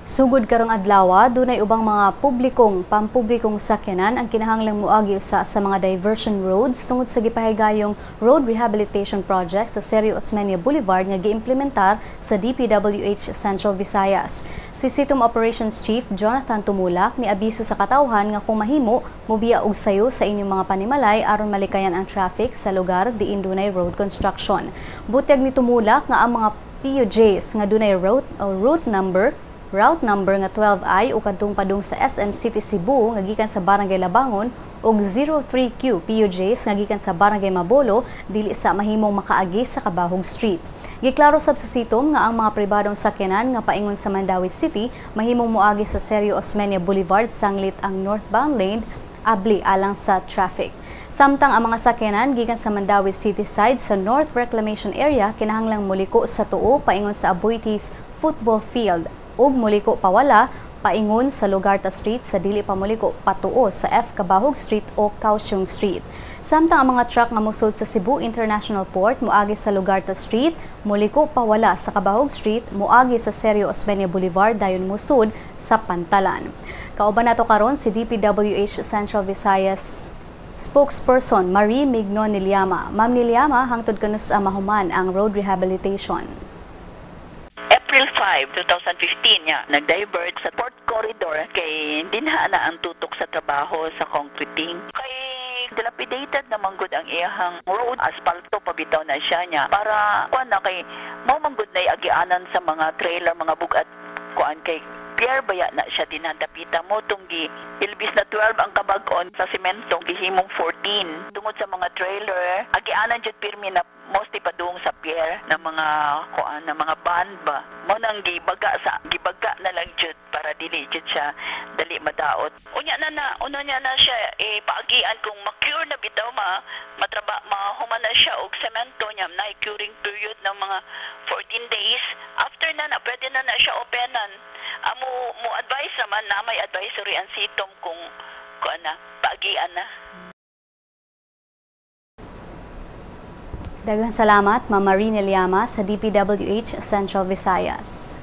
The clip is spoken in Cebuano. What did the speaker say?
Sugod karong adlaw, dunay ubang mga publikong pampublikong sakyanan ang kinahanglang moagi usa sa mga diversion roads tungod sa gipahigayong road rehabilitation project sa Sergio Osmeña Boulevard nga giimplementar sa DPWH Central Visayas. Si CITOM Operations Chief Jonathan Tumulak niabiso sa katawhan nga kung mahimo mobiya og sayo sa inyong mga panimalay aron malikayan ang traffic sa lugar diin dunay road construction. Butyag ni Tumulak nga ang mga PUJs nga dunay route o route number nga 12I o kadtong padung sa SM City Cebu nga gikan sa Barangay Labangon ug 03Q PUJs nga gikan sa Barangay Mabolo dili sa mahimong makaagi sa Cabahug Street. Giklaro sab sa CITOM nga ang mga pribadong sakyanan nga paingon sa Mandaue City mahimong moagi sa Sergio Osmeña Boulevard sanglit ang northbound lane abli alang sa traffic. Samtang ang mga sakyanan gikan sa Mandaue City side sa North Reclamation Area kinahanglang muliko sa tuo paingon sa Aboitiz Football Field ug muliko pawala paingon sa Lugarta Street sa dili pa muliko patuo sa F. Cabahug Street o Kaohsiung Street. Samtang ang mga truck nga mosud sa Cebu International Port moagi sa Lugarta Street, muliko pawala sa Cabahug Street, moagi sa Sergio Osmeña Boulevard dayon mosud sa Pantalan. Kauban nato karon si DPWH Central Visayas spokesperson Marie Mignon Niliama. Ma'am Niliama, hangtod kanus-a mahuman ang road rehabilitation? April 5, 2015 niya, nag-divert sa Port Corridor kay dinha na ang tutok sa trabaho sa concreting. Kay dilapidated naman gud ang iyahang road, asfalto pa bitaw na siya niya. Para kuan na kay mao man gud na agianan sa mga trailer, mga bugat kuan kay pier baya na siya dinadapita mo tong gi ilbis na 12 ang kabag-on sa semento, gihimong 14 tungod sa mga trailer, agianan jud pirmi na mostly padung sa pier na mga kuan na mga van ba. Mo nang gibaga na lang jud para dili jud siya dali madaot. Unya na na una niya na siya eh, paagian kung ma-cure na bitaw, ma matraba mahuman na siya og semento niya na curing period ng mga 14 days. After na na pwede na na siya openan. Amo mo advise naman na may advisory ang CITOM kung kuan na paagian na. Daghang salamat, Ma'am Marie Neliama sa DPWH Central Visayas.